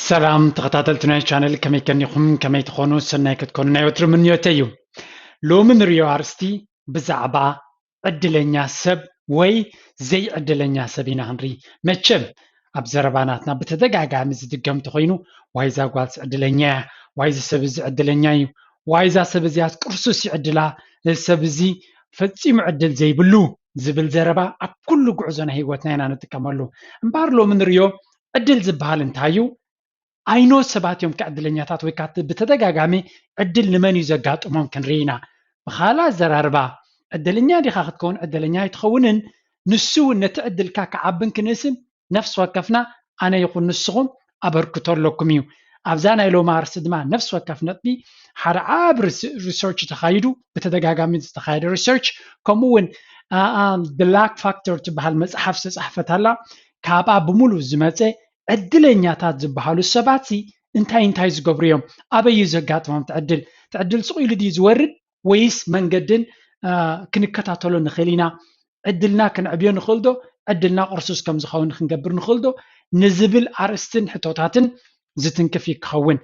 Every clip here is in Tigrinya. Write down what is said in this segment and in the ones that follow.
ሰላም ተኸታተልቲ ናይ ቻነል፣ ከመይ ከኒኹም? ከመይ ትኾኑ? ሰናይ ክትኮኑ ናይ ወትሩ ምንዮተይ እዩ። ሎሚ ንሪኦ ኣርእስቲ ብዛዕባ ዕድለኛ ሰብ ወይ ዘይዕድለኛ ሰብ ኢና ክንርኢ። መቸም ኣብ ዘረባ ናትና ብተደጋጋሚ ዝድገም እንተኾይኑ፣ ዋይዛ ጓልስ ዕድለኛ እያ፣ ዋይዚ ሰብ እዚ ዕድለኛ እዩ፣ ዋይዛ ሰብ እዚያስ ቅርሱስ ይዕድላ፣ እዚ ሰብ እዚ ፈጺሙ ዕድል ዘይብሉ ዝብል ዘረባ ኣብ ኩሉ ጉዕዞ ናይ ህይወትና ኢና ንጥቀመሉ። እምበኣር ሎሚ ንሪኦ ዕድል ዝበሃል እንታይ እዩ? ኣይኖ ሰባት እዮም ከ ዕድለኛታት ወይ ከዓ ብተደጋጋሚ ዕድል ንመን እዩ ዘጋጥሞም ክንርኢ ኢና። ብኻልእ ኣዘራርባ ዕድለኛ ዲኻ ክትከውን ዕድለኛ ኣይትኸውንን፣ ንሱ እውን ነቲ ዕድልካ ክዓብን ክንእስን ነፍሲ ወከፍና ኣነ ይኹን ንስኹም ኣበርክቶ ኣለኩም እዩ። ኣብዛ ናይ ሎሚ ኣርእስቲ ድማ ነፍሲ ወከፍ ነጥቢ ሓደ ዓቢ ሪሰርች ተኻይዱ፣ ብተደጋጋሚ ዝተኻየደ ሪሰርች፣ ከምኡ እውን the luck factor ትበሃል መፅሓፍ ዝተፃሕፈት ኣላ። ካብኣ ብምሉእ ዝመፀ ዕድለኛታት ዝበሃሉ ሰባት ሲ እንታይ እንታይ ዝገብሩ እዮም? ኣበይ እዩ ዘጋጥሞም እቲ ዕድል? እቲ ዕድል ስቕ ኢሉ ድዩ ዝወርድ ወይስ መንገድን ክንከታተሎ ንኽእል ኢና? ዕድልና ክንዕብዮ ንኽእል ዶ? ዕድልና ቅርሱስ ከም ዝኸውን ክንገብር ንኽእል ዶ? ንዝብል ኣርእስትን ሕቶታትን ዝትንክፍ እዩ ክኸውን።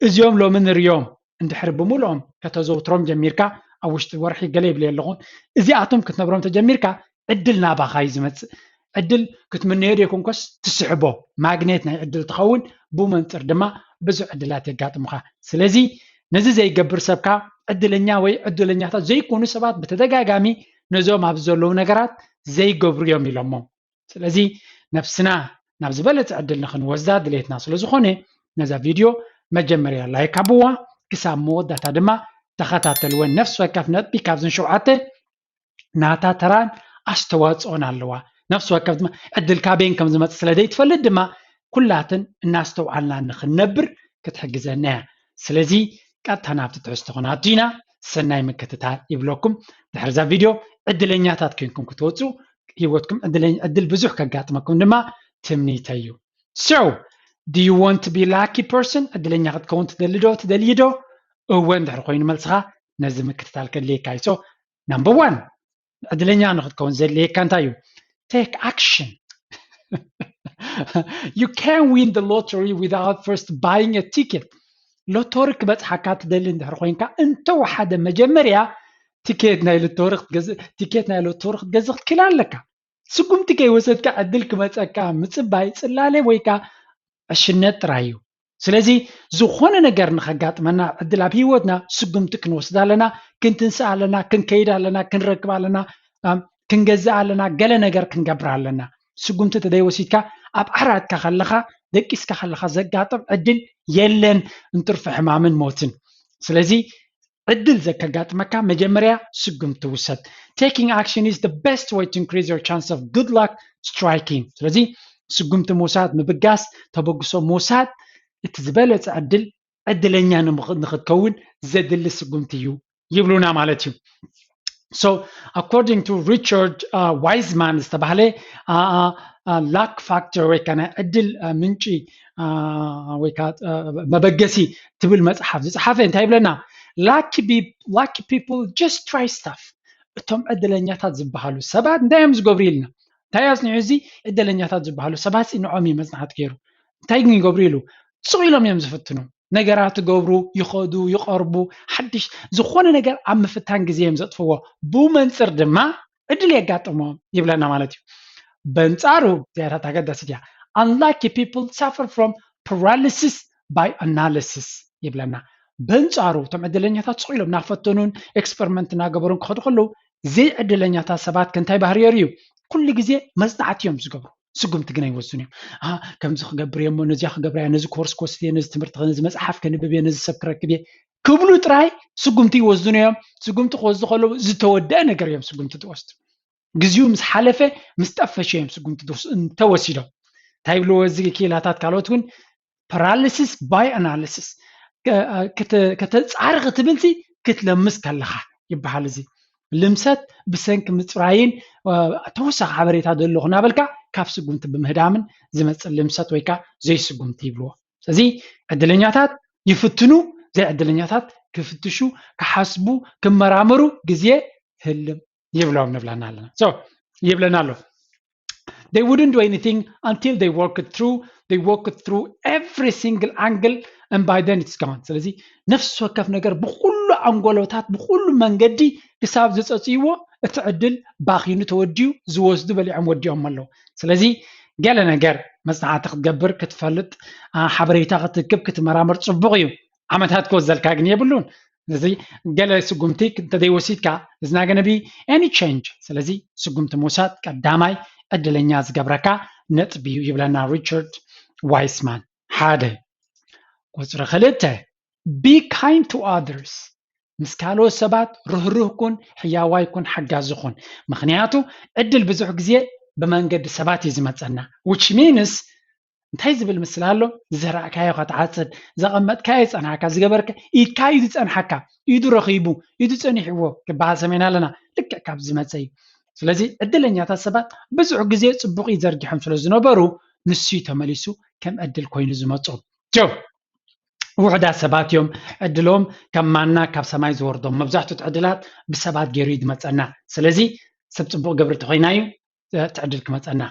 እዚኦም ሎሚ ንሪኦም እንድሕር ብምልኦም ከተዘውትሮም ጀሚርካ፣ ኣብ ውሽጢ ወርሒ ገለ ይብል ኣለኹ፣ እዚኣቶም ክትነብሮም ተጀሚርካ ዕድል ናባኻ እዩ ዝመፅእ። ዕድል ክትምነዮ ዘይኮንኮስ ትስሕቦ፣ ማግኔት ናይ ዕድል ትኸውን፣ ብኡ መንፅር ድማ ብዙሕ ዕድላት የጋጥሙኻ። ስለዚ ነዚ ዘይገብር ሰብካ ዕድለኛ ወይ ዕድለኛታት ዘይኮኑ ሰባት ብተደጋጋሚ ነዞም ኣብዚ ዘለዉ ነገራት ዘይገብሩ እዮም ኢሎሞ። ስለዚ ነፍስና ናብ ዝበለፀ ዕድል ንክንወስዳ ድሌትና ስለ ዝኾነ ነዛ ቪድዮ መጀመርያ ላይክ ሃብዋ፣ ክሳብ መወዳእታ ድማ ተኸታተልወን። ነፍሲ ወከፍ ነጥቢ ካብዘን ሸውዓተ ናታ ተራን ኣስተዋፅኦን ኣለዋ። ነፍሲ ወከፍ ድማ ዕድል ካበይን ከም ዝመፅእ ስለ ዘይትፈልጥ ድማ ኩላትን እናስተውዓልና ንክንነብር ክትሕግዘና እያ። ስለዚ ቀጥታ ናብቲ ትሕዝቶ ክነኣቱ ኢና። ሰናይ ምክትታል ይብለኩም። ድሕሪ እዛ ቪድዮ ዕድለኛታት ኮይንኩም ክትወፁ፣ ህይወትኩም ዕድለኛ፣ ዕድል ብዙሕ ከጋጥመኩም ድማ ትምኒተይ እዩ። So, do you want to be lucky person? ዕድለኛ ክትከውን ትደሊ ዶ? ትደልዪ ዶ? እወ እንድሕር ኮይኑ መልስኻ ነዚ ምክትታል ከድልየካ እዩ። So, number one፣ ዕድለኛ ንክትከውን ዘድልየካ እንታይ እዩ? Take action። You can't win the lottery without first buying a ticket። ሎቶሪ ክበፅሓካ ትደሊ እንድሕር ኮይንካ፣ እንተወሓደ መጀመርያ ቲኬት ናይ ሎቶሪ ክትገዝእ፣ ቲኬት ናይ ሎቶሪ ክትገዝእ ክትክእል ኣለካ። ስጉምቲ ከይወሰድካ ዕድል ክመፀካ ምፅባይ ፅላለ ወይ ከዓ ዕሽነት ጥራይ እዩ። ስለዚ ዝኾነ ነገር ንኸጋጥመና ዕድል ኣብ ህይወትና ስጉምቲ ክንወስድ ኣለና፣ ክንትንስእ ኣለና፣ ክንከይድ ኣለና፣ ክንረክብ ኣለና፣ ኣም፣ ክንገዝእ ኣለና፣ ገለ ነገር ክንገብር ኣለና። ስጉምቲ ተደይወሲድካ ኣብ ዓራትካ ከለኻ፣ ደቂስካ ከለኻ ዘጋጥም ዕድል የለን፣ እንትርፊ ሕማምን ሞትን። ስለዚ ዕድል ዘከጋጥመካ መጀመርያ ስጉምቲ ውሰድ። Taking action is the best way to increase your chance of good luck striking። ስለዚ ስጉምቲ ምውሳድ፣ ምብጋስ፣ ተበግሶ ምውሳድ እቲ ዝበለፀ ዕድል፣ ዕድለኛ ንምኽ-፣ ንኽትከውን ዘድሊ ስጉምቲ እዩ ይብሉና ማለት እዩ። So, according to Richard, uh, Wiseman ዝተባህለ፣ uh, uh, uh, luck factor ወይ ከዓ ናይ ዕድል፣ uh, ምንጪ፣ uh፣ ወይ ከዓ፣ uh፣ መበገሲ ትብል መፅሓፍ ዝፀሓፈ እንታይ ይብለና? Lucky be-, lucky people just try stuff። እቶም ዕድለኛታት ዝበሃሉ ሰባት እንታይ እዮም ዝገብሩ ኢልና? እንታይ ኣፅኒዑ እዚ? ዕድለኛታት ዝበሃሉ ሰባት ንዖም እዩ መፅናዕቲ ገይሩ። እንታይ ግን ይገብሩ ኢሉ? ስቕ ኢሎም እዮም ዝፍትኑ። ነገራት ይገብሩ፣ ይኸዱ፣ ይቐርቡ፣ ሓድሽ ዝኾነ ነገር ኣብ ምፍታን ግዜ እዮም ዘጥፍዎ። ብኡ መንፅር ድማ ዕድል የጋጥሞም ይብለና ማለት እዩ። በንጻሩ፣ እዚኣታት ኣገዳሲት እያ። Unlucky people suffer from paralysis by analysis ይብለና። በንጻሩ፣ እቶም ዕድለኛታት ስቕ ኢሎም እናፈተኑን ኤክስፐሪመንት እናገበሩን ክኸዱ ከለዉ፣ ዘይዕድለኛታት ሰባት ከ እንታይ ባህሪ የርእዩ? ኩሉ ግዜ መጽናዕቲ እዮም ዝገብሩ። ስጉምቲ ግን ኣይወስዱን እዮም። "አ፣ ከምዚ ክገብር እየ እሞ፣ ነዚኣ ክገብራ እየ፣ ነዚ ኮርስ ክወስድ እየ፣ ነዚ ትምህርቲ፣ ነዚ መጽሓፍ ከንብብ እየ፣ ነዚ ሰብ ክረክብ እየ" ክብሉ ጥራይ ስጉምቲ ይወስዱን እዮም። ስጉምቲ ክወስዱ ከለዉ ዝተወደአ ነገር እዮም ስጉምቲ ዝወስዱ። ግዜኡ ምስ ሓለፈ፣ ምስ ጠፈሸ እዮም ስጉምቲ ዝወስዱ እንተወሲዶም። እንታይ ይብልዎ እዚ ክኢላታት ካልኦት እውን? ፓራሊሲስ ባይ ኣናሊሲስ። ከ-፣ ከተ-፣ ከተጻሪ ክትብል ሲ ክትለምስ ከለኻ ይበሃል። እዚ ልምሰት ብሰንኪ ምጽራይን፣ እ፣ ተወሳኺ ሓበሬታ ዘለኹ እናበልካ ካብ ስጉምቲ ብምህዳምን ዝመጽእ ልምሰት ወይ ከዓ ዘይስጉምቲ ይብልዎ። ስለዚ ዕድለኛታት ይፍትኑ፣ ዘይዕድለኛታት ክፍትሹ፣ ክሓስቡ፣ ክመራመሩ ግዜ ህልም ይብሎም ንብለና ኣለና። So፣ ይብለና ኣሎ። They wouldn't do anything until they worked through, they worked through every single angle and by then it's gone። ስለዚ ነፍሲ ወከፍ ነገር ብኩሉ ኣንጎሎታት ብኩሉ መንገዲ ክሳብ ዝፀፅይዎ እቲ ዕድል ባኺኑ ተወዲኡ ዝወስዱ በሊዖም ወዲኦም ኣለዉ። ስለዚ ገለ ነገር መፅናዕቲ ክትገብር ክትፈልጥ ሓበሬታ ክትክብ ክትመራመር ፅቡቕ እዩ። ዓመታት ክወዘልካ ግን የብሉን። እዚ ገለ ስጉምቲ እንተዘይወሲድካ is not gonna be any change። ስለዚ ስጉምቲ ምውሳድ ቀዳማይ ዕድለኛ ዝገብረካ ነጥቢ እዩ ይብለና ሪቻርድ ዋይስማን። ሓደ። ቁፅሪ ክልተ፣ be kind to others። ምስ ካልኦት ሰባት ርህሩህ ኩን፣ ሕያዋይ ኩን፣ ሓጋዚ ኩን። ምክንያቱ ዕድል ብዙሕ ግዜ ብመንገዲ ሰባት እዩ ዝመፀና። Which means እንታይ ዝብል ምስላ ኣሎ? ዝዘራእካዮ ኸትዓፅድ፣ ዘቐመጥካዮ ይፀንሓካ፣ ዝገበርካ ኢድካ እዩ ዝፀንሓካ፣ ኢዱ ረኺቡ፣ ኢዱ ፀኒሕዎ ክበሃል ሰሜን ኣለና። ልክዕ ካብ ዝመፀ እዩ። ስለዚ ዕድለኛታት ሰባት ብዙሕ ግዜ ፅቡቕ እዩ ዘርጊሖም ስለ ዝነበሩ ንሱ እዩ ተመሊሱ ከም ዕድል ኮይኑ ዝመፁ። ጆ ውሕዳት ሰባት እዮም ዕድሎም ከም ማና ካብ ሰማይ ዝወርዶም። መብዛሕትኡ ዕድላት ብሰባት ገይሩ እዩ ዝመፀና። ስለዚ ሰብ ፅቡቕ ግብሪ ተኮይና እዩ እቲ ዕድል ክመፀና።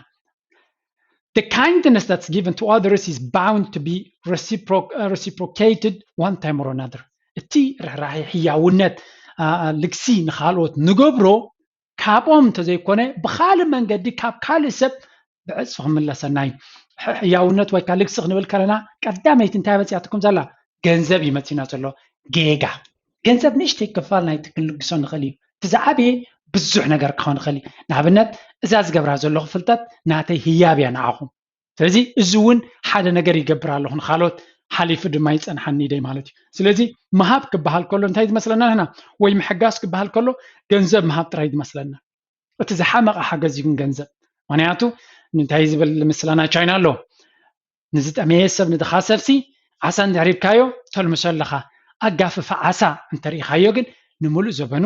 The kindness that's given to others is bound to be reciproc- uh, reciprocated one time or another። እቲ ርሕራሄ፣ ሕያውነት፣ ልግሲ ንካልኦት ንገብሮ ካብኦም እንተዘይኮነ ብካልእ መንገዲ ካብ ካልእ ሰብ ብዕፅፊ ክምለሰና እዩ። ሕያውነት ወይ ከዓ ልግሲ ክንብል ከለና ቀዳመይቲ እንታይ መፅያትኩም ዘላ? ገንዘብ እዩ መፂና ዘሎ። ጌጋ። ገንዘብ ንእሽተይ ክፋል ናይቲ ክንልግሶ ንኽእል እዩ። እቲ ዝዓበየ ብዙሕ ነገር ክኸውን ይኽእል እዩ። ንኣብነት እዛ ዝገብራ ዘለኹ ፍልጠት ናተይ ህያብ እያ ንዓኹም። ስለዚ እዚ እውን ሓደ ነገር ይገብር ኣለኹ ንካልኦት፣ ሓሊፉ ድማ ይፀንሓኒ ደይ ማለት እዩ። ስለዚ ምሃብ ክበሃል ከሎ እንታይ ዝመስለና ንሕና? ወይ ምሕጋስ ክበሃል ከሎ ገንዘብ ምሃብ ጥራይ ዝመስለና። እቲ ዝሓመቐ ሓገዝ እዩ ግን ገንዘብ። ምክንያቱ እንታይ ዝብል ምስላ ናይ ቻይና ኣሎ? ንዝጠመየ ሰብ ንድኻ ሰብሲ ዓሳ እንድሕር ሂብካዮ ተልምሶ ኣለኻ። ኣጋፍፋ ዓሳ እንተሪኢኻዮ ግን ንምሉእ ዘበኑ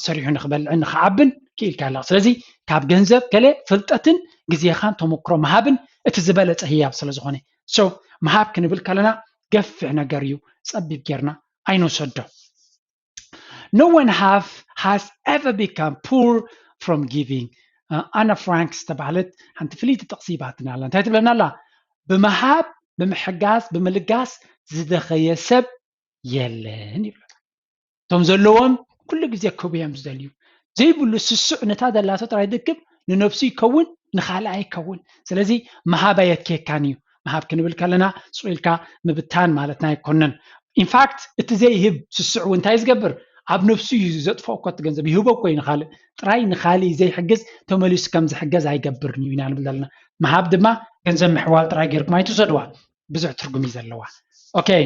ሰሪሑ ንክበልዕን ንክዓብን ክኢልካ ኣለኻ። ስለዚ ካብ ገንዘብ ገለ ፍልጠትን ግዜኻን ተመክሮ ምሃብን እቲ ዝበለፀ ህያብ ስለ ዝኾነ። So ምሃብ ክንብል ከለና ገፊሕ ነገር እዩ፣ ፀቢብ ጌርና ኣይንውሰዶ። No one have has ever become poor from giving። ኣና ፍራንክ ዝተባህለት ሓንቲ ፍልይቲ ጥቕሲ ይባትና ኣላ። እንታይ ትብለና ኣላ? ብምሃብ ብምሕጋዝ ብምልጋስ ዝደኸየ ሰብ የለን ይብለና። እቶም ዘለዎም ኩሉ ግዜ ክህቡ እዮም ዝደልዩ። ዘይብሉ ስሱዕ ነታ ዘላቶ ጥራይ ዝክብ ንነብሱ ይከውን ንኻልኣ ይከውን። ስለዚ ምሃብ ኣየድክየካን እዩ። ምሃብ ክንብል ከለና ስቕ ኢልካ ምብታን ማለትና ኣይኮነን። ኢንፋክት እቲ ዘይህብ ስሱዕ እውን እንታይ ዝገብር? ኣብ ነብሱ እዩ ዘጥፍኦ እኮ እቲ ገንዘብ። ይህቦ እኮ እዩ ንኻልእ፣ ጥራይ ንኻልእ ዘይሕግዝ ተመሊሱ ከም ዝሕገዝ ኣይገብርን እዩ ኢና ንብል ዘለና። ምሃብ ድማ ገንዘብ ምሕዋል ጥራይ ጌርኩም ኣይትውሰድዋ፣ ብዙሕ ትርጉም እዩ ዘለዋ። Okay,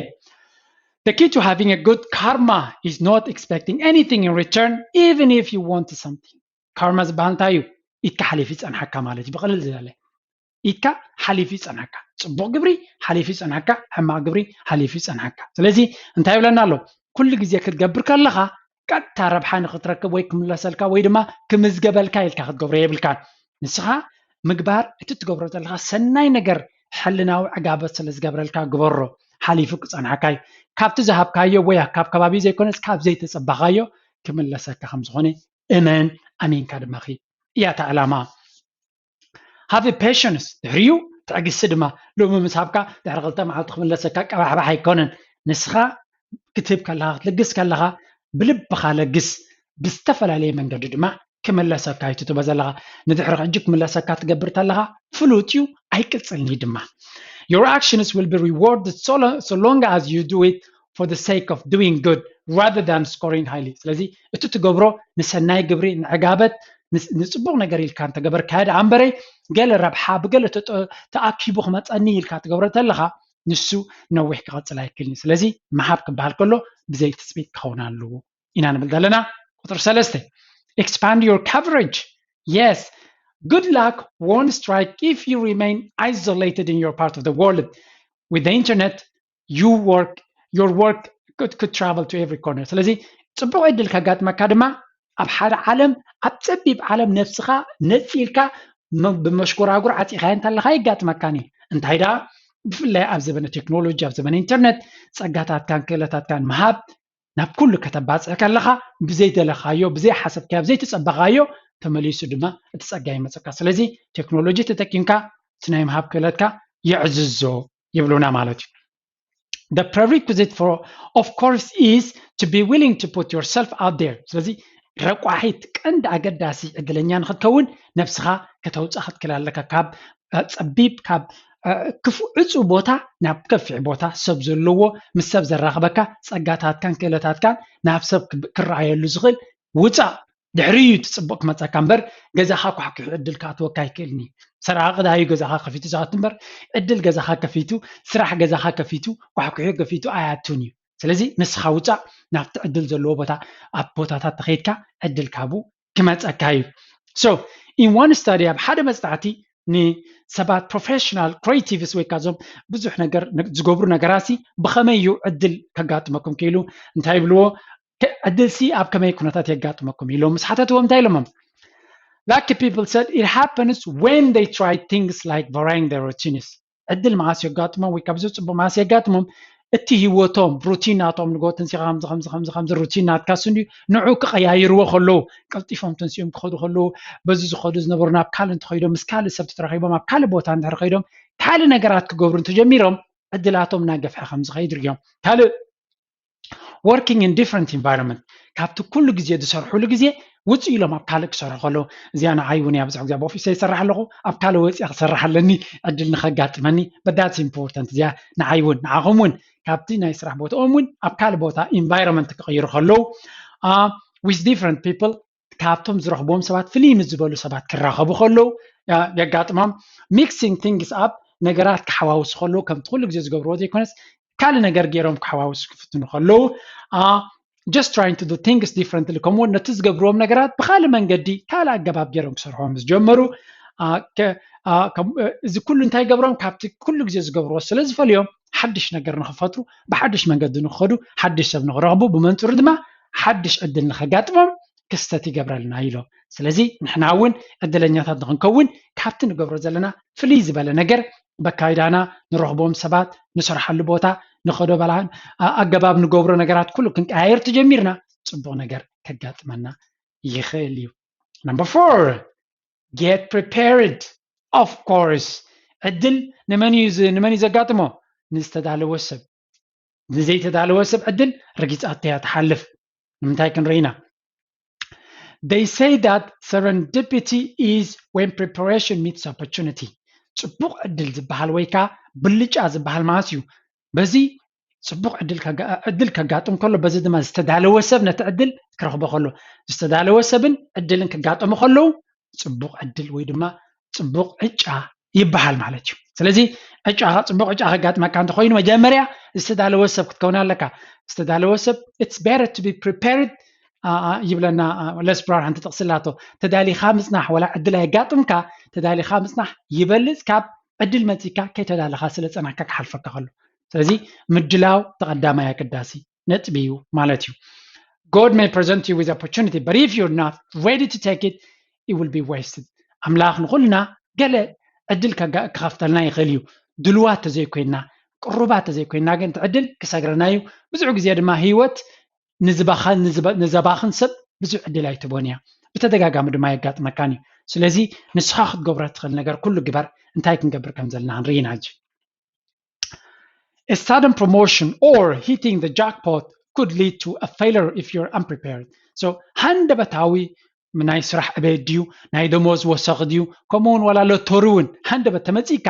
the key to having a good karma is not expecting anything in return, even if you want something። ካርማ ዝበሃል እንታይ እዩ? ኢድካ ሓሊፉ ይፀንሓካ ማለት እዩ። ብቐልል ዝበለ ኢድካ ሓሊፉ ይፀንሓካ። ፅቡቕ ግብሪ ሓሊፉ ይፀንሓካ፣ ሕማቕ ግብሪ ሓሊፉ ይፀንሓካ። ስለዚ እንታይ ይብለና ኣሎ? ኩሉ ግዜ ክትገብር ከለኻ ቀጥታ ረብሓ ንክትረክብ ወይ ክምለሰልካ ወይ ድማ ክምዝገበልካ ኢልካ ክትገብሮ የብልካን። ንስኻ ምግባር እቲ ትገብሮ ዘለኻ ሰናይ ነገር ሕልናዊ ዕጋበት ስለ ዝገብረልካ ግበሮ። ሓሊፉ ክፀንሓካ እዩ። ካብቲ ዝሃብካዮ ወይ ካብ ከባቢ ዘይኮነስ ካብ ዘይተፀበኻዮ ክምለሰካ ከም ዝኾነ እመን። ኣሚንካ ድማ ኺድ። እያ እታ ዕላማ። Have a patience፣ ድሕሪኡ ትዕግስቲ ድማ። ሎሚ ምስ ሃብካ ድሕሪ ክልተ መዓልቲ ክምለሰካ ቀባሕባሕ ኣይኮነን። ንስኻ ክትህብ ከለኻ ክትልግስ ከለኻ ብልብኻ ለግስ። ብዝተፈላለየ መንገዲ ድማ ክምለሰካ እዩ ትትቦ ዘለኻ። ንድሕሪ ሕጂ ክምለሰካ ትገብር ተለኻ ፍሉጥ እዩ፣ ኣይቅፅልን እዩ ድማ። Your actions will be rewarded so, lo- so long as you do it for the sake of doing good rather than scoring highly። ስለዚ እቲ ትገብሮ ንሰናይ ግብሪ ንዕጋበት ንስ- ንፅቡቕ ነገር ኢልካ እንተገበርካዮ ደኣ እምበረይ ገለ ረብሓ ብገለ ተጠ- ተኣኪቡ ክመፀኒ ኢልካ ትገብሮ ተለኻ ንሱ ነዊሕ ክቐፅል ኣይክልን እዩ። ስለዚ ምሃብ ክበሃል ከሎ ብዘይ ትፅቢት ክኸውን ኣለዎ ኢና ንብል ዘለና። ቁፅሪ ሰለስተ፣ expand your coverage። Yes, good luck won't strike if you remain isolated in your part of the world. With the internet, you work your work could, could travel to every corner። ስለዚ ፅቡቕ ዕድል ከጋጥመካ ድማ ኣብ ሓደ ዓለም ኣብ ፀቢብ ዓለም ነብስኻ ነፂልካ ብመሽጎራጉር ዓፂኻዮ እንተለካ ይጋጥመካን እዩ። እንታይ ደኣ ብፍላይ ኣብ ዘበነ ቴክኖሎጂ ኣብ ዘበነ ኢንተርነት ፀጋታትካን ክእለታትካን ምሃብ ናብ ኩሉ ከተባፅሕ ከለካ ብዘይደለካዮ ብዘይሓሰብካዮ ብዘይተፀበካዮ ተመሊሱ ድማ እቲ ፀጋ ይመፀካ። ስለዚ ቴክኖሎጂ ተጠቂምካ እቲ ናይ ምሃብ ክእለትካ የዕዝዞ ይብሉና ማለት እዩ። The prerequisite for, of course, is to be willing to put yourself out there. ስለዚ ረቋሒት ቀንዲ ኣገዳሲ ዕድለኛ ንክትከውን ነብስኻ ከተውፅእ ክትክእል ኣለካ። ካብ ጸቢብ፣ ካብ ክፉ ዕፁ ቦታ ናብ ከፊሕ ቦታ፣ ሰብ ዘለዎ፣ ምስ ሰብ ዘራኽበካ፣ ጸጋታትካን ክእለታትካን ናብ ሰብ ክረኣየሉ ዝኽእል ውፃእ። ድሕሪ እዩ እቲ ፅቡቅ ክመፀካ እምበር ገዛኻ ኳሕኪሑ ዕድል ክኣትወካ ኣይክእልን እዩ። ሰራቂ ዳዩ ገዛኻ ከፊቱ ዝኣቱ እምበር ዕድል ገዛኻ ከፊቱ፣ ስራሕ ገዛኻ ከፊቱ ኳሕኪሑ ከፊቱ ኣይኣቱን እዩ። ስለዚ ንስኻ ውፃእ፣ ናብቲ ዕድል ዘለዎ ቦታ፣ ኣብ ቦታታት ተኸይድካ ዕድል ካብኡ ክመፀካ እዩ። So in one study ኣብ ሓደ መፅናዕቲ ንሰባት professional creatives ወይ ካዞም ብዙሕ ነገር ዝገብሩ ነገራሲ ብኸመይ እዩ ዕድል ከጋጥመኩም ክኢሉ እንታይ ይብልዎ? ዕድልሲ ኣብ ከመይ ኩነታት የጋጥመኩም ኢሎም ምስ ሓተትዎም እንታይ ኢሎሞም? Lucky people said it happens when they try things like varying their routines. ዕድል መዓስ የጋጥሞም ወይ ካብዚ ፅቡቅ መዓስ የጋጥሞም? እቲ ህይወቶም ሩቲን ናቶም ንጎ ተንሲኻ ከምዚ ከምዚ ከምዚ ከምዚ ሩቲን ናትካ ስንዩ ንዑ ክቀያይርዎ ከለዉ፣ ቀልጢፎም ተንሲኦም ክኸዱ ከለዉ፣ በዚ ዝኸዱ ዝነበሩ ናብ ካልእ እንተኸይዶም ምስ ካልእ ሰብ ተራኺቦም ኣብ ካልእ ቦታ እንድሕር ከይዶም ካልእ ነገራት ክገብሩ እንተጀሚሮም ዕድላቶም እናገፍሐ ከምዝኸይድ ርእዮም። ካልእ working in different environment፣ ካብቲ ኩሉ ግዜ ዝሰርሕሉ ግዜ ውፅእ ኢሎም ኣብ ካልእ ክሰርሑ ከለዉ፣ እዚኣ ንዓይ እውን እያ ብዙሕ ግዜ ኣብ ኦፊሰ ይሰርሕ ኣለኹ፣ ኣብ ካልእ ወፂኣ ክሰርሕ ኣለኒ ዕድል ንኸጋጥመኒ። But that's important። እዚኣ ንዓይ እውን ንዓኹም እውን ካብቲ ናይ ስራሕ ቦታኦም እውን ኣብ ካልእ ቦታ environment ክቕይሩ ከለዉ፣ with different people፣ ካብቶም ዝረኽብዎም ሰባት ፍልይ ምስ ዝበሉ ሰባት ክራኸቡ ከለዉ የጋጥሞም። Mixing things up፣ ነገራት ክሓዋውሱ ከለዉ ከምቲ ኩሉ ግዜ ዝገብርዎ ዘይኮነስ ካልእ ነገር ገይሮም ክሓዋውሱ ክፍትኑ ከለዉ፣ just trying to do things differently፣ ከምኡ እውን ነቲ ዝገብርዎም ነገራት ብካልእ መንገዲ ካልእ ኣገባብ ገይሮም ክሰርሕዎ ምስ ጀመሩ፣ እዚ ኩሉ እንታይ ገብሮም? ካብቲ ኩሉ ግዜ ዝገብርዎ ስለ ዝፈልዮም ሓድሽ ነገር ንክፈጥሩ፣ ብሓድሽ መንገዲ ንክኸዱ፣ ሓድሽ ሰብ ንክረኽቡ፣ ብመንፅሩ ድማ ሓድሽ ዕድል ንከጋጥሞም ክስተት ይገብረልና ኢሎም። ስለዚ ንሕና እውን ዕድለኛታት ንክንከውን ካብቲ ንገብሮ ዘለና ፍልይ ዝበለ ነገር በካይዳና ንረኽቦም ሰባት ንሰርሓሉ ቦታ ንኸዶ በላን ኣገባብ ንገብሮ ነገራት ኩሉ ክንቀያየር ተጀሚርና ፅቡቅ ነገር ከጋጥመና ይኽእል እዩ። Number four, get prepared. Of course፣ ዕድል ንመን እዩ ዝ- ንመን እዩ ዘጋጥሞ? ንዝተዳለወ ሰብ። ንዘይተዳለወ ሰብ ዕድል ረጊፃቶ እያ ትሓልፍ። ንምንታይ ክንርኢ ኢና? They say that serendipity is when preparation meets opportunity. ፅቡቕ ዕድል ዝበሃል ወይ ከዓ ብልጫ ዝበሃል ማለት እዩ። በዚ ፅቡቕ ዕድል ከጋ- ዕድል ከጋጥም ከሎ በዚ ድማ ዝተዳለወ ሰብ ነቲ ዕድል ክረኽቦ ከሎ፣ ዝተዳለወ ሰብን ዕድልን ክጋጠሙ ከለዉ ፅቡቕ ዕድል ወይ ድማ ፅቡቕ ዕጫ ይበሃል ማለት እዩ። ስለዚ ዕጫ ፅቡቕ ዕጫ ከጋጥመካ እንተኮይኑ መጀመርያ ዝተዳለወ ሰብ ክትከውን ኣለካ። ዝተዳለወ ሰብ it's better to be prepared ይብለና። Les Brown ሓንቲ ጥቕሲ ኣላቶ፣ ተዳሊኻ ምፅናሕ ዋላ ዕድል ኣየጋጥምካ፣ ተዳሊኻ ምፅናሕ ይበልፅ ካብ ዕድል መፂካ ከይተዳለኻ ስለ ፀናሕካ ክሓልፈካ ከሎ። ስለዚ ምድላው ተቐዳማይ ኣገዳሲ ነጥቢ እዩ ማለት እዩ። God may present you with opportunity, but if you're not ready to take it, it will be wasted. ኣምላኽ ንኹልና ገለ ዕድል ከጋ- ክኸፍተልና ይኽእል እዩ። ድልዋት ተዘይኮይንና፣ ቅሩባት ተዘይኮይንና ግን እቲ ዕድል ክሰግረና እዩ። ብዙሕ ግዜ ድማ ህይወት ንዝባኸን ንዝባ- ንዘባኽን ሰብ ብዙሕ ዕድል ኣይትቦን እያ። ብተደጋጋሚ ድማ የጋጥመካን እዩ። ስለዚ ንስኻ ክትገብሮ ትኽእል ነገር ኩሉ ግበር። እንታይ ክንገብር ከም ዘለና ክንርኢ ኢና ሕጂ። A sudden promotion or hitting the jackpot could lead to a failure if you're unprepared. So ሃንደበታዊ ናይ ስራሕ ዕቤት ድዩ፣ ናይ ደሞዝ ወሰኽ ድዩ፣ ከምኡ እውን ዋላ ሎቶሪ እውን ሃንደበት ተመፂካ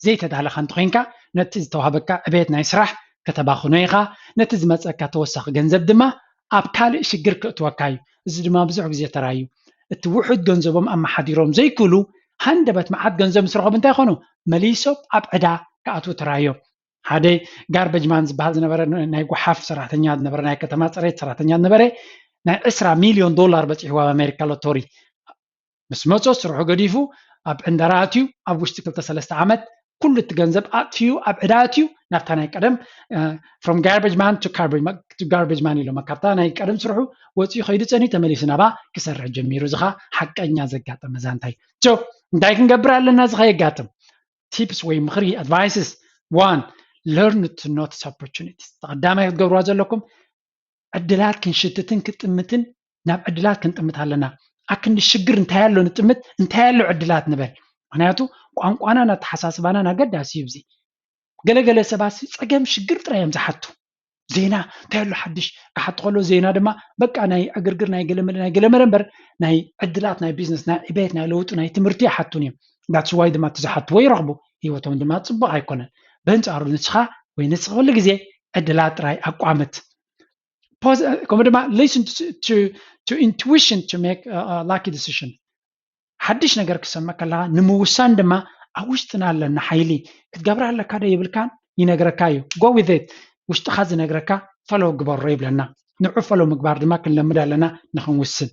ዘይተዳለኻ እንተኮይንካ ነቲ ዝተዋህበካ ዕቤት ናይ ስራሕ ከተባኽኖ ኢኻ። ነቲ ዝመፀካ ተወሳኺ ገንዘብ ድማ ኣብ ካልእ ሽግር ክእትወካ እዩ። እዚ ድማ ብዙሕ ግዜ ተራዩ። እቲ ውሑድ ገንዘቦም ኣመሓዲሮም ዘይክእሉ ሃንደበት መዓት ገንዘብ ምስ ረኸቡ እንታይ ይኾኑ? መሊሶም ኣብ ዕዳ ክኣትዉ ተራዮም። ሓደ ጋርበጅ ማን ዝበሃል ዝነበረ ናይ ጓሓፍ ሰራሕተኛ ዝነበረ ናይ ከተማ ፅሬት ሰራሕተኛ ዝነበረ ናይ ዕስራ ሚልዮን ዶላር በፂሕዎ ኣብ ኣሜሪካ ሎቶሪ ምስ መፆ ስርሑ ገዲፉ ኣብ ዕንደራ ኣትዩ ኣብ ውሽጢ ክልተ ሰለስተ ዓመት ኩሉ እቲ ገንዘብ ኣጥፊኡ ኣብ ዕዳ ኣትዩ ናብታ ናይ ቀደም from garbage man to garbage man ኢሎም ካብታ ናይ ቀደም ስርሑ ወፂኡ ከይዱ ፀኒ ተመሊሱ ናባ ክሰርሕ ጀሚሩ። እዚ ከዓ ሓቀኛ ዘጋጠመ ዛንታ እዩ። So እንታይ ክንገብር ኣለና እዚ ከየጋጥም? Tips ወይ ምኽሪ advices one, learn to notice opportunities። ቀዳማይ ክትገብርዋ ዘለኩም ዕድላት ክንሽትትን ክጥምትን ናብ ዕድላት ክንጥምት ኣለና። ኣክንዲ ሽግር እንታይ ኣሎ ንጥምት እንታይ ኣሎ ዕድላት ንበል። ምክንያቱ ቋንቋናን ኣተሓሳስባናን ኣገዳሲ እዩ። እዚ ገለገለ ሰባት ጸገም ሽግር ጥራይ እዮም ዝሓቱ። ዜና እንታይ ኣሎ ሓድሽ ክሓቱ ከሎ፣ ዜና ድማ በቃ ናይ ዕግርግር ናይ ገለመለ ናይ ገለመለ እምበር ናይ ዕድላት ናይ ቢዝነስ ናይ ዕቤት ናይ ለውጢ ናይ ትምህርቲ ይሓቱን እዮም። That's why ድማ እቲ ዝሓትዎ ይረኽቡ፣ ህይወቶም ድማ ጽቡቕ ኣይኮነን። በንጻሩ ንስኻ ወይ ንስኻ ኩሉ ግዜ ዕድላት ጥራይ ኣቋምት። ከምኡ ድማ listen to, to, to intuition to make a, a lucky decision። ሓድሽ ነገር ክሰምዕ ከለኻ ንምውሳን ድማ ኣብ ውሽጥና ኣለና ሓይሊ። ክትገብራ ኣለካ ዶ ይብልካን ይነግረካ እዩ። Go with it። ውሽጥኻ ዝነግረካ ፈሎ ግበሮ ይብለና። ንዑ ፈሎ ምግባር ድማ ክንለምድ ኣለና ንክንውስን።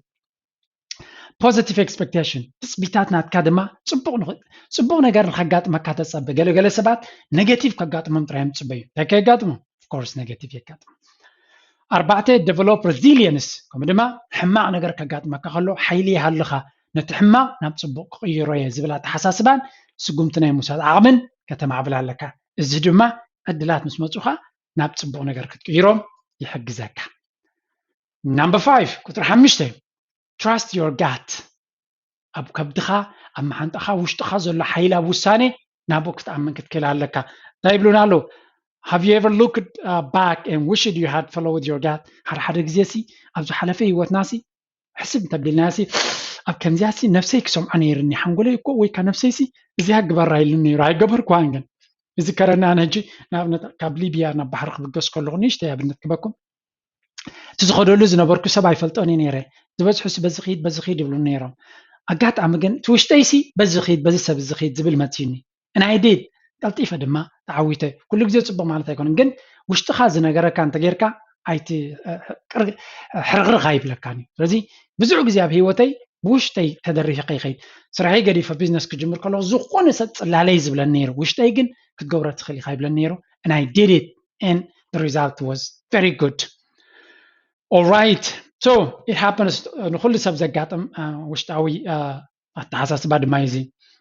Positive expectation ትፅቢታት ናትካ ድማ ፅቡቅ ነገር ንከጋጥመካ ተፀበ። ገለገለ ሰባት ኔጌቲቭ ከጋጥሞም ጥራይ እዮም ዝፅበዩ። እንታይ ከየጋጥሞም? Of course ኔጌቲቭ የጋጥሞም። ኣርባዕተ develop resilience ከምኡ ድማ ሕማቕ ነገር ከጋጥመካ ከሎ ሓይሊ ይሃልኻ፣ ነቲ ሕማቕ ናብ ፅቡቅ ክቕይሮ እየ ዝብል ኣተሓሳስባን ስጉምቲ ናይ ምውሳድ ዓቕምን ከተማዕብል ኣለካ። እዚ ድማ ዕድላት ምስ መፁኻ ናብ ፅቡቅ ነገር ክትቅይሮም ይሕግዘካ። Number five ቁፅሪ ሓሙሽተ trust your gut። ኣብ ከብድኻ ኣብ መሓንጣኻ ውሽጥኻ ዘሎ ሓይሊ ኣብ ውሳኔ ናብኡ ክትኣምን ክትክእል ኣለካ። እንታይ ይብሉና ኣለዉ? Have you ever looked back and wished you had followed your gut? ሓደ ሓደ ግዜ ሲ ኣብ ዝሓለፈ ህይወትና ሲ ሕስብ እንተቢልና ሲ ኣብ ከምዚያ ሲ ነብሰይ ክሰምዖ ነይርኒ ሓንጎለይ እኮ ወይ ካ ነብሰይ ሲ እዚያ ግበራ ኢሉኒ ነይሩ ኣይገበርኩዋን። ግን ዝከረኒ ኣነ ሕጂ ንኣብነት ካብ ሊብያ ናብ ባሕሪ ክብገስ ከለኹ ንእሽተይ ኣብነት ክበኩም እቲ ዝኸደሉ ዝነበርኩ ሰብ ኣይፈልጦን እየ ነይረ። ዝበዝሑ በዚ ኺድ በዚ ኺድ ይብሉ ነይሮም። ኣጋጣሚ ግን እቲ ውሽጠይሲ በዚ ኺድ በዚ ሰብ እዚ ኺድ ዝብል መፅዩኒ። And I did ቀልጢፈ ድማ ተዓዊተ። ኩሉ ግዜ ፅቡቅ ማለት ኣይኮነን፣ ግን ውሽጥኻ ዝነገረካ እንተጌርካ ኣይቲ ሕርግርግ ኣይብለካን እዩ። ስለዚ ብዙሕ ግዜ ኣብ ህይወተይ ብውሽጠይ ተደሪፈ ከይኸይድ ስራሐይ ገዲፈ ቢዝነስ ክጅምር ከለኹ ዝኾነ ሰብ ፅላለይ ዝብለኒ ነይሩ። ውሽጠይ ግን ክትገብሮ ትኽእል ኢኻ ይብለኒ ነይሩ። And I did it and the result was very good. All right, so it happens ንኩሉ ሰብ ዘጋጥም ውሽጣዊ ኣተሓሳስባ ድማ እዩ።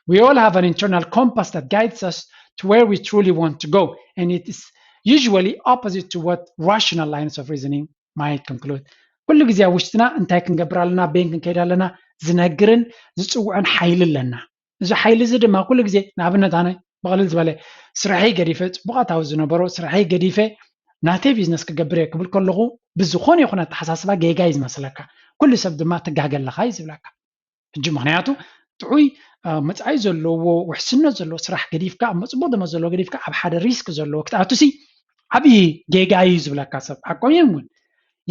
We all have an internal compass that guides us to where we truly want to go, and it is usually opposite to what rational lines of reasoning might conclude. ኩሉ ግዜ ኣብ ውሽጥና እንታይ ክንገብር ኣለና፣ በይን ክንከይድ ኣለና ዝነግርን ዝፅውዕን ሓይሊ ኣለና። እዚ ሓይሊ እዚ ድማ ኩሉ ግዜ ንኣብነት ኣነ ብቐልል ዝበለ ስራሐይ ገዲፈ ፅቡቕ ኣታዊ ዝነበሮ ስራሐይ ገዲፈ ናተይ ቢዝነስ ክገብር እየ ክብል ከለኹ ብዝኾነ ይኹን ኣተሓሳስባ ጌጋ እዩ ዝመስለካ። ኩሉ ሰብ ድማ ትጋገ ኣለኻ እዩ ዝብለካ። ሕጂ ምኽንያቱ ጥዑይ መፃኢ ዘለዎ ውሕስነት ዘለዎ ስራሕ ገዲፍካ ኣብ መፅቡቕ ደመ ዘለዎ ገዲፍካ ኣብ ሓደ ሪስክ ዘለዎ ክትኣቱሲ ዓብዪ ጌጋ እዩ ዝብለካ ሰብ ሓቆም እዮም እውን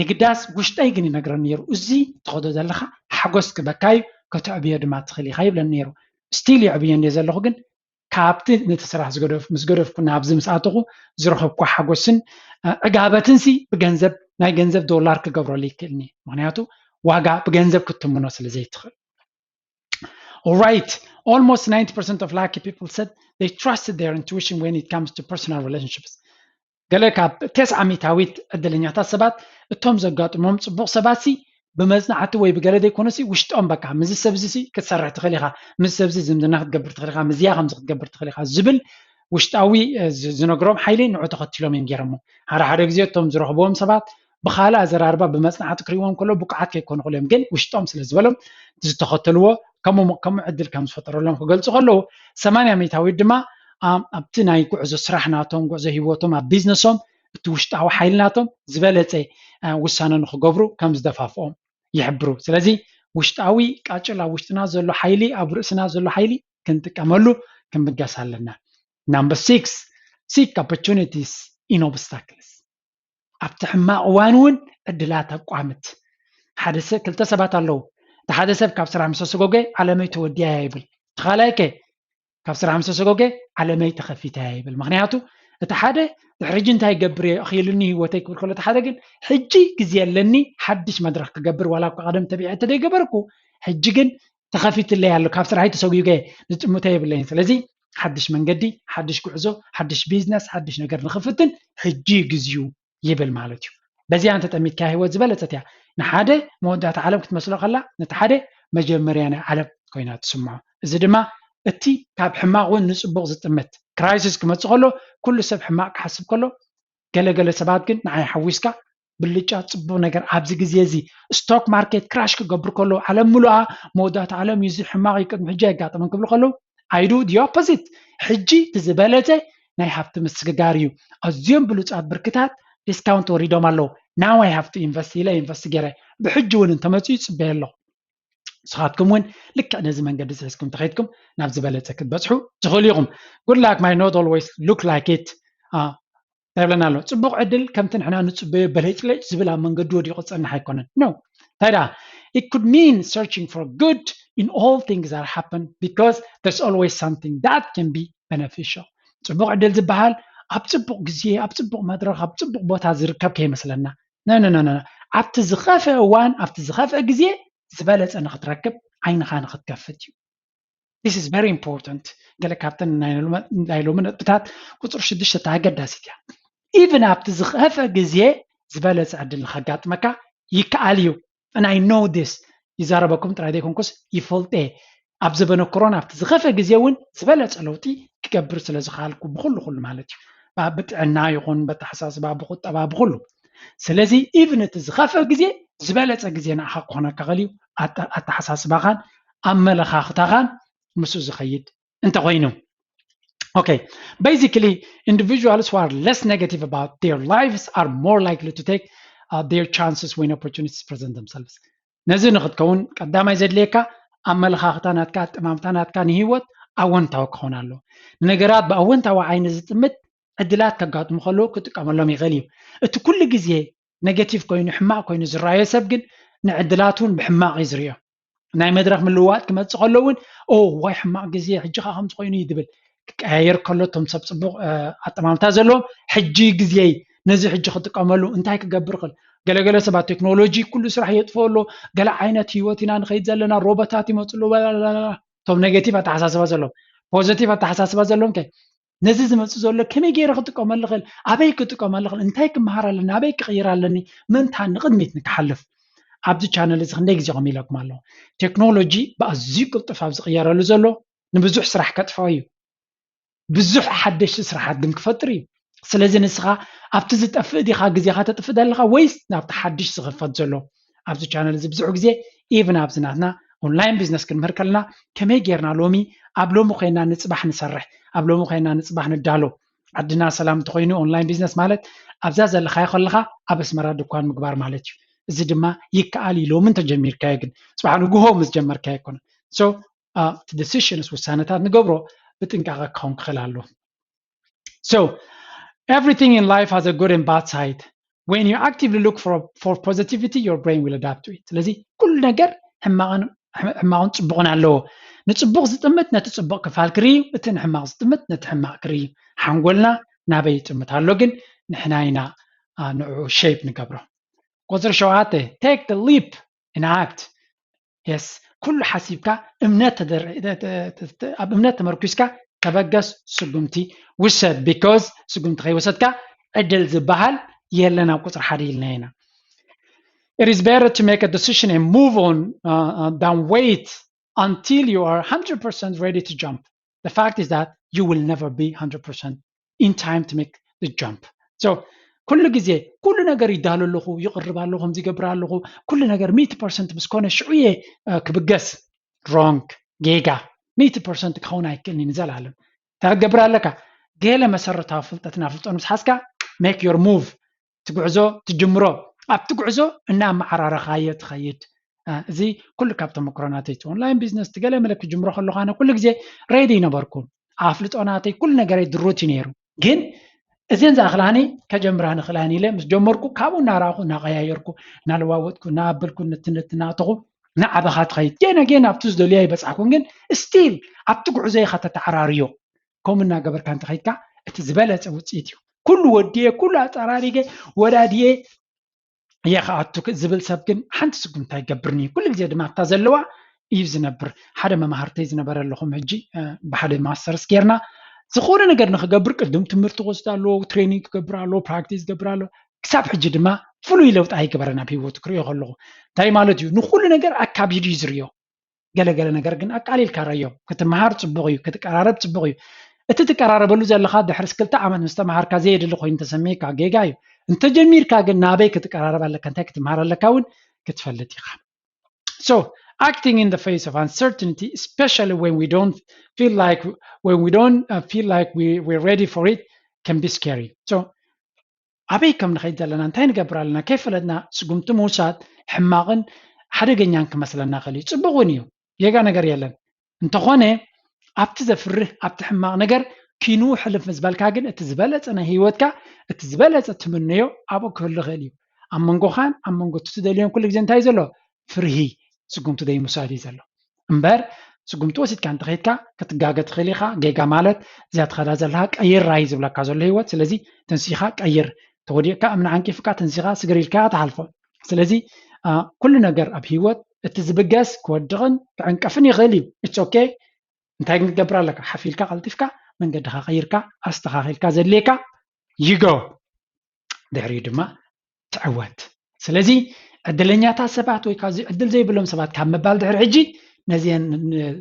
የግዳስ ውሽጠይ ግን ይነግረኒ ነይሩ። እዚ ትኸዶ ዘለኻ ሓጎስ ክበካ እዩ፣ ከተዕብዮ ድማ ትኽእል ኢኻ ይብለኒ ነይሩ። ስቲል የዕብዮ እንደ ዘለኹ ግን ካብቲ ነቲ ስራሕ ዝገደፍ ምስ ገደፍኩ ናብዚ ምስ ኣተኹ ዝረኸብኩ ሓጎስን ዕጋበትን ሲ ብገንዘብ ናይ ገንዘብ ዶላር ክገብረሉ ይክእልኒ። ምክንያቱ ዋጋ ብገንዘብ ክትምኖ ስለ ዘይትኽእል። Alright, almost ninety percent of lucky people said they trusted their intuition when it comes to personal relationships. ገለ ካብ ተስዓ ሚታዊት ዕድለኛታት ሰባት እቶም ዘጋጥሞም ፅቡቕ ሰባት ሲ ብመፅናዕቲ ወይ ብገለ ዘይኮነ ሲ ውሽጦም በቃ ምዚ ሰብ እዚ ሲ ክትሰርሕ ትኽእል ኢኻ፣ ምዚ ሰብ እዚ ዝምድና ክትገብር ትኽእል ኢኻ፣ ምዚያ ከምዚ ክትገብር ትኽእል ኢኻ ዝብል ውሽጣዊ ዝነግሮም ሓይሊ ንዑ ተኸትሎም እዮም ገይሮሞ። ሓደ ሓደ ግዜ እቶም ዝረኽብዎም ሰባት ብኻልእ ኣዘራርባ ብመፅናዕቲ ክሪእዎም ከሎ ብቁዓት ከይኮኑ ክእሉ እዮም፣ ግን ውሽጦም ስለ ዝበሎም ዝተኸተልዎ ከምኡ ከምኡ ዕድል ከም ዝፈጠረሎም ክገልፁ ከለዉ ሰማንያ ሚታዊት ድማ ኣብቲ ናይ ጉዕዞ ስራሕ ናቶም ጉዕዞ ህይወቶም ኣብ ቢዝነሶም እቲ ውሽጣዊ ሓይሊ ናቶም ዝበለፀ ውሳነ ንክገብሩ ከም ዝደፋፍኦም ይሕብሩ። ስለዚ ውሽጣዊ ቃጭል ኣብ ውሽጥና ዘሎ ሓይሊ ኣብ ርእስና ዘሎ ሓይሊ ክንጥቀመሉ ክንብገስ ኣለና። Number six seek opportunities in obstacles ኣብቲ ሕማቕ እዋን እውን ዕድላት ኣቋምት። ሓደ ሰብ ክልተ ሰባት ኣለዉ። እቲ ሓደ ሰብ ካብ ስራሕ ምስ ኣሰጎገ ዓለመይ ተወዲኣ እያ ይብል። እቲ ካልኣይ ከ ካብ ስራሕ ምስ ኣሰጎገ ዓለመይ ተኸፊታ እያ ይብል። ምክንያቱ እቲ ሓደ ድሕሪ ሕጂ እንታይ ይገብር እየ ኣኽኢሉኒ ህይወተይ ክብል ከሎ፣ እቲ ሓደ ግን ሕጂ ግዜ ኣለኒ ሓድሽ መድረኽ ክገብር፣ ዋላ እኳ ቀደም ተቢዐ እንተደይገበርኩ ሕጂ ግን ተኸፊትለይ ኣሎ፣ ካብ ስራሐይ ተሰጒገ ዝጥምቶ የብለይን። ስለዚ ሓድሽ መንገዲ፣ ሓድሽ ጉዕዞ፣ ሓድሽ ቢዝነስ፣ ሓድሽ ነገር ንኽፍትን ሕጂ ግዜኡ ይብል ማለት እዩ። በዚኣ እንተጠሚትካ ህይወት ዝበለፀት እያ። ንሓደ መወዳእታ ዓለም ክትመስሎ ከላ ነቲ ሓደ መጀመርያ ናይ ዓለም ኮይና ትስምዖ። እዚ ድማ እቲ ካብ ሕማቕ እውን ንፅቡቕ ዝጥምት ክራይሲስ ክመፅእ ከሎ ኩሉ ሰብ ሕማቕ ክሓስብ ከሎ ገለገለ ሰባት ግን ንዓይ ሓዊስካ ብልጫ ፅቡቅ ነገር ኣብዚ ግዜ እዚ ስቶክ ማርኬት ክራሽ ክገብር ከሎ ዓለም ምሉኣ መወዳእታ ዓለም እዩ እዚ ሕማቕ እዩ ቅድሚ ሕጂ ኣይጋጠመን ክብሉ ከለዉ I do the opposite። ሕጂ እቲ ዝበለፀ ናይ ሃብቲ ምስግጋር እዩ። ኣዝዮም ብሉፃት ብርክታት ዲስካውንት ወሪዶም ኣለዉ። Now I have to invest ኢለ ኢንቨስት ገይረ ብሕጂ እውን እንተመፅኡ ይፅበየ ኣለኹ። ንስኻትኩም እውን ልክዕ ነዚ መንገዲ ዝሒዝኩም ተኸይድኩም ናብ ዝበለፀ ክትበፅሑ ትኽእሉ ኢኹም። Good luck might not always look like it እንታይ ይብለና ኣሎ? ፅቡቕ ዕድል ከምቲ ንሕና ንፅበዮ በለጭለጭ ዝብል ኣብ መንገዲ ወዲቑ ዝፀንሕ ኣይኮነን። No እንታይ ደኣ? It could mean searching for good in all things that happen because there's always something that can be beneficial። ፅቡቕ ዕድል ዝበሃል ኣብ ፅቡቕ ግዜ ኣብ ፅቡቕ መድረኽ ኣብ ፅቡቕ ቦታ ዝርከብ ከይመስለና። ነነነነ ኣብቲ ዝኸፍአ እዋን ኣብቲ ዝኸፍአ ግዜ ዝበለፀ ንክትረክብ ዓይንኻ ንክትከፍት እዩ። This is very important። ገለ ካብተን ናይ ሎሚ ነጥብታት ቁፅሪ ሽዱሽተ ኣገዳሲት እያ። Even ኣብቲ ዝኸፍአ ግዜ ዝበለፀ ዕድል ንከጋጥመካ ይከኣል እዩ። And I know this። ይዛረበኩም ጥራይ ዘይኮንኩስ ይፈልጠ። ኣብ ዘበነ ኮሮና ኣብቲ ዝኸፍአ ግዜ እውን ዝበለፀ ለውጢ ክገብር ስለ ዝኸኣልኩ ብኩሉ ኩሉ ማለት እዩ። ብጥዕና ይኹን በተሓሳስባ ብቁጠባ ብኩሉ። ስለዚ even እቲ ዝኸፍአ ግዜ ዝበለፀ ግዜ ንኣኻ ክኾነካ ኸእል እዩ። ኣተሓሳስባኻን ኣመለኻኽታኻን ምስኡ ዝኸይድ እንተኾይኑ። Okay, basically individuals who are less negative about their lives are more likely to take uh, their chances when opportunities present themselves። ነዚ ንክትከውን ቀዳማይ ዘድልየካ ኣመለኻኽታ ናትካ ኣጠማምታ ናትካ ንህይወት ኣወንታዊ ክኸውን ኣለዎ። ንነገራት ብኣወንታዊ ዓይኒ ዝጥምት ዕድላት ከጋጥሙ ከለዉ ክጥቀመሎም ይኽእል እዩ። እቲ ኩሉ ግዜ ኔጌቲቭ ኮይኑ ሕማቕ ኮይኑ ዝረኣዮ ሰብ ግን ንዕድላት እውን ብሕማቕ እዩ ዝርእዮ። ናይ መድረኽ ምልውዋጥ ክመፅእ ከሎ እውን ኦ ዋይ ሕማቕ ግዜ ሕጂ ከዓ ከምዚ ኮይኑ እዩ ዝብል ክቀያየር ከሎ እቶም ሰብ ፅቡቕ ኣጠማምታ ዘለዎም ሕጂ ግዜይ ነዚ ሕጂ ክጥቀመሉ እንታይ ክገብር ክእል ገለገለ ሰባት ቴክኖሎጂ ኩሉ ስራሕ የጥፍኦ ኣሎ ገለ ዓይነት ህይወት ኢና ንኸይድ ዘለና ሮቦታት ይመፅሉ እቶም ኔጌቲቭ ኣተሓሳስባ ዘለዎም ፖዘቲቭ ኣተሓሳስባ ዘለዎም ከ ነዚ ዝመፅእ ዘሎ ከመይ ገይረ ክጥቀመሉ ክእል ኣበይ ክጥቀመሉ ክእል እንታይ ክመሃር ኣለኒ ኣበይ ክቕይር ኣለኒ ምንታ ንቕድሚት ንክሓልፍ ኣብዚ ቻነል እዚ ክንደይ ግዜ ከም ኢለኩም ኣለኹ ቴክኖሎጂ ብኣዝዩ ቅልጡፍ ኣብ ዝቕየረሉ ዘሎ ንብዙሕ ስራሕ ከጥፍኦ እዩ ብዙሕ ሓደሽቲ ስራሓት ግን ክፈጥር እዩ ስለዚ ንስኻ ኣብቲ ዝጠፍእ ዲኻ ግዜኻ ተጥፍእ ዘለኻ ወይስ ናብቲ ሓድሽ ዝኽፈት ዘሎ ኣብዚ ቻነል እዚ ብዙሕ ግዜ ኢቭን ኣብዚ ናትና ኦንላይን ቢዝነስ ክንምህር ከለና ከመይ ጌርና ሎሚ ኣብ ሎሚ ኮይና ንፅባሕ ንሰርሕ ኣብ ሎሚ ኮይና ንፅባሕ ንዳሎ ዓድና ሰላም እንተኮይኑ ኦንላይን ቢዝነስ ማለት ኣብዛ ዘለካዮ ከለካ ኣብ ኣስመራ ድኳን ምግባር ማለት እዩ እዚ ድማ ይከኣል እዩ ሎሚ እንተጀሚርካዮ ግን ፅባሕ ንግሆ ምስ ጀመርካዮ ኣይኮነ so እቲ decisions ውሳነታት ንገብሮ ብጥንቃቐ ክኸውን ክኽእል ኣለዎ so everything in life has a good and bad side when you actively look for, for positivity your brain will adapt to it ስለዚ ኩሉ ነገር ሕማቕን ሕማቕን ፅቡቕን ኣለዎ ንፅቡቕ ዝጥምት ነቲ ፅቡቕ ክፋል ክርኢ እቲ ንሕማቕ ዝጥምት ነቲ ሕማቕ ክርኢ ሓንጎልና ናበይ ይጥምት ኣሎ ግን ንሕና ኢና ንዕኡ shape ንገብሮ ቁፅሪ ሸውዓተ take the leap and act yes ኩሉ ሓሲብካ እምነት ኣብ እምነት ተመርኩስካ ተበገስ ስጉምቲ ውሰድ because ስጉምቲ ከይወሰድካ ዕድል ዝበሃል የለን ኣብ ቁፅሪ ሓደ ኢልና ኢና it is better to make a decision and move on uh, uh, than wait until you are one hundred percent ready to jump the fact is that you will never be one hundred percent in time to make the jump so ኩሉ ግዜ ኩሉ ነገር ይዳሎ ኣለኹ ይቕርብ ኣለኹ ከምዚ ይገብር ኣለኹ ኩሉ ነገር ሚእቲ ፐርሰንት ምስ ኮነ ሽዑ እየ ክብገስ ሮንግ ጌጋ ሚእቲ ፐርሰንት ክኸውን ኣይክእልን እዩ ንዘለኣለም እንታይ ክትገብር ኣለካ ገለ መሰረታዊ ፍልጠትን ኣፍልጦን ምስ ሓዝካ make your move ትጉዕዞ ትጅምሮ ኣብቲ ጉዕዞ እናመዓራረኻዮ ትኸይድ እዚ ኩሉ ካብ ተመክሮ ናተይ ኦንላይን ቢዝነስ ትገለ መለ ክጅምሮ ከለኹ ኣነ ኩሉ ግዜ ሬዲ ነበርኩ ኣፍልጦ ናተይ ኩሉ ነገረይ ድሩት እዩ ነይሩ ግን እዘን ዝኣኽላኒ ከጀምራ ንኽእላን ኢለ ምስ ጀመርኩ ካብኡ እናረኣኹ እናቐያየርኩ እናለዋወጥኩ እናኣበልኩ ንትንት እናእተኹ ንዓበኻ ትኸይድ ጌና ጌና ኣብቲ ዝደልዮ ኣይበፃሕኩን ግን ስቲል ኣብቲ ጉዕዞ ኢኻ ተተዓራርዮ ከምኡ እናገበርካ እንተኸይድካ እቲ ዝበለፀ ውፅኢት እዩ ኩሉ ወዲየ ኩሉ ኣፀራሪገ ወዳድየ እየ ክኣቱ ዝብል ሰብ ግን ሓንቲ ስጉምቲ ኣይገብርን እዩ ኩሉ ግዜ ድማ ኣብታ ዘለዋ እዩ ዝነብር ሓደ መማህርተይ ዝነበረ ኣለኹም ሕጂ ብሓደ ማስተርስ ጌርና ዝኾነ ነገር ንክገብር ቅድም ትምህርቲ ክወስድ ኣለዎ ትሬኒንግ ክገብር ኣለዎ ፕራክቲስ ክገብር ኣለዎ ክሳብ ሕጂ ድማ ፍሉይ ለውጢ ኣይገበረን ኣብ ሂወቱ ክሪኦ ከለኹ እንታይ ማለት እዩ ንኩሉ ነገር ኣካቢዱ እዩ ዝርዮ ገለገለ ነገር ግን ኣቃሊልካ ረዮ ክትመሃር ፅቡቅ እዩ ክትቀራረብ ፅቡቅ እዩ እቲ ትቀራረበሉ ዘለካ ድሕሪ ክልተ ዓመት ምስ ተመሃርካ ዘየድሊ ኮይኑ ተሰሚዕካ ጌጋ እዩ እንተጀሚርካ ግን ናበይ ክትቀራረብ ኣለካ እንታይ ክትመሃር ኣለካ እውን ክትፈልጥ ኢካ so Acting in the face of uncertainty, especially when we don't feel like when we don't uh, feel like we, we're ready for it, can be scary. So ኣበይ ከም ንኸይድ ዘለና፣ እንታይ ንገብር ኣለና ከይፈለጥና ስጉምቲ ምውሳድ ሕማቕን ሓደገኛን ክመስለና ይኽእል እዩ። ፅቡቕ እውን እዩ፣ ጌጋ ነገር የለን። እንተኾነ ኣብቲ ዘፍርህ ኣብቲ ሕማቕ ነገር ኪኑ ሕልፍ ምስ በልካ ግን እቲ ዝበለፀ ናይ ህይወትካ እቲ ዝበለፀ ትምነዮ ኣብኡ ክህሉ ይኽእል እዩ። ኣብ መንጎኻን ኣብ መንጎ እቲ ትደልዮን ኩሉ ግዜ እንታይ እዩ ዘሎ? ፍርሂ፣ ስጉምቲ ዘይምውሳድ እዩ ዘሎ። እምበር ስጉምቲ ወሲድካ እንተኸይድካ ክትጋገ ትኽእል ኢኻ። ጌጋ ማለት እዚኣ ትኸዳ ዘለኻ ቀይር ራይ ዝብለካ ዘሎ ህይወት። ስለዚ ተንሲኻ ቀይር፣ ተወዲቕካ እምኒ ዓንቂፍካ ተንሲኻ ስግር ኢልካ ትሓልፎ። ስለዚ ኩሉ ነገር ኣብ ህይወት እቲ ዝብገስ ክወድቕን ክዕንቀፍን ይኽእል እዩ። ኢትስ ኦኬ። እንታይ ግን ክትገብር ኣለካ? ሓፊልካ ቀልጢፍካ መንገድኻ ቀይርካ ኣስተኻኺልካ ዘድልየካ ይጎ፣ ድሕሪኡ ድማ ትዕወት። ስለዚ ዕድለኛታት ሰባት ወይ ካብዚ ዕድል ዘይብሎም ሰባት ካብ ምባል ድሕሪ ሕጂ ነዚአን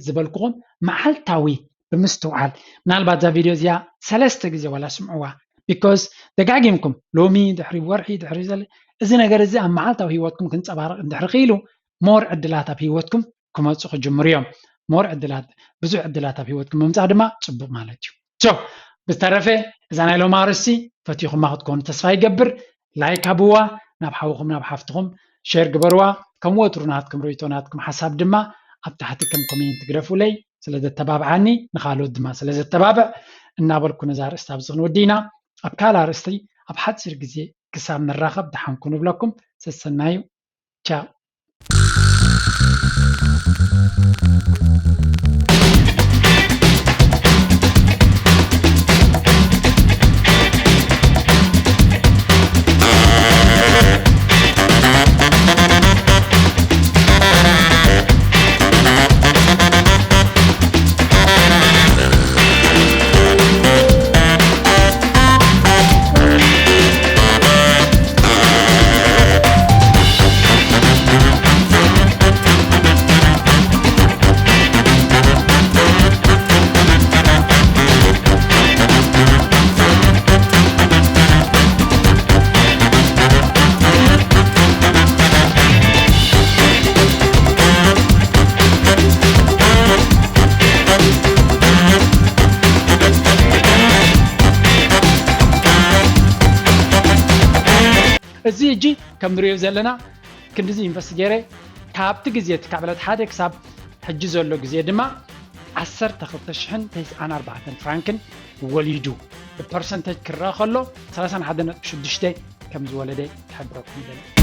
ዝበልኩኹም መዓልታዊ ብምስትውዓል፣ ምናልባት እዛ ቪድዮ እዚኣ ሰለስተ ግዜ ዋላ ስምዕዋ። ቢኮዝ ደጋጊምኩም ሎሚ ድሕሪ ወርሒ ድሕሪ ዘለ እዚ ነገር እዚ ኣብ መዓልታዊ ህይወትኩም ክንፀባረቕ እንድሕሪ ክኢሉ ሞር ዕድላት ኣብ ህይወትኩም ክመፁ ክጅምሩ እዮም። ሞር ዕድላት ብዙሕ ዕድላት ኣብ ህይወትኩም ምምፃእ ድማ ፅቡቅ ማለት እዩ። ሶ ብዝተረፈ እዛ ናይ ሎም ኣርእስቲ ፈቲኹማ ክትኮኑ ተስፋ ይገብር። ላይክ ሃብዋ፣ ናብ ሓውኹም ናብ ሓፍትኹም ሼር ግበርዋ። ከም ወትሩ ናትኩም ርእይቶ ናትኩም ሓሳብ ድማ ኣብ ታሕቲ ከም ኮሜንት ግደፉለይ። ስለ ዘተባብዓኒ ንኻልኦት ድማ ስለ ዘተባብዕ እናበልኩ ነዛ ኣርእስቲ ኣብዚ ክንወዲ ኢና። ኣብ ካልእ ኣርእስቲ ኣብ ሓፂር ግዜ ክሳብ ንራኸብ ደሓንኩ ንብለኩም። ሰሰናዩ። ቻው። እዚ ሕጂ ከም ንሪኦ ዘለና ክንድዚ ኢንቨስት ገይረ ካብቲ ግዜ እቲ ካብ ዕለት ሓደ ክሳብ ሕጂ ዘሎ ግዜ ድማ ዓሰርተ ክልተ ሽሕን ተስዓን ኣርባዕተን ፍራንክን ወሊዱ ብፐርሰንተጅ ክረአ ከሎ ሰላሳን ሓደን ነጥቢ ሽዱሽተ ከም ዝወለደ ክሕብረኩም ይደሊ።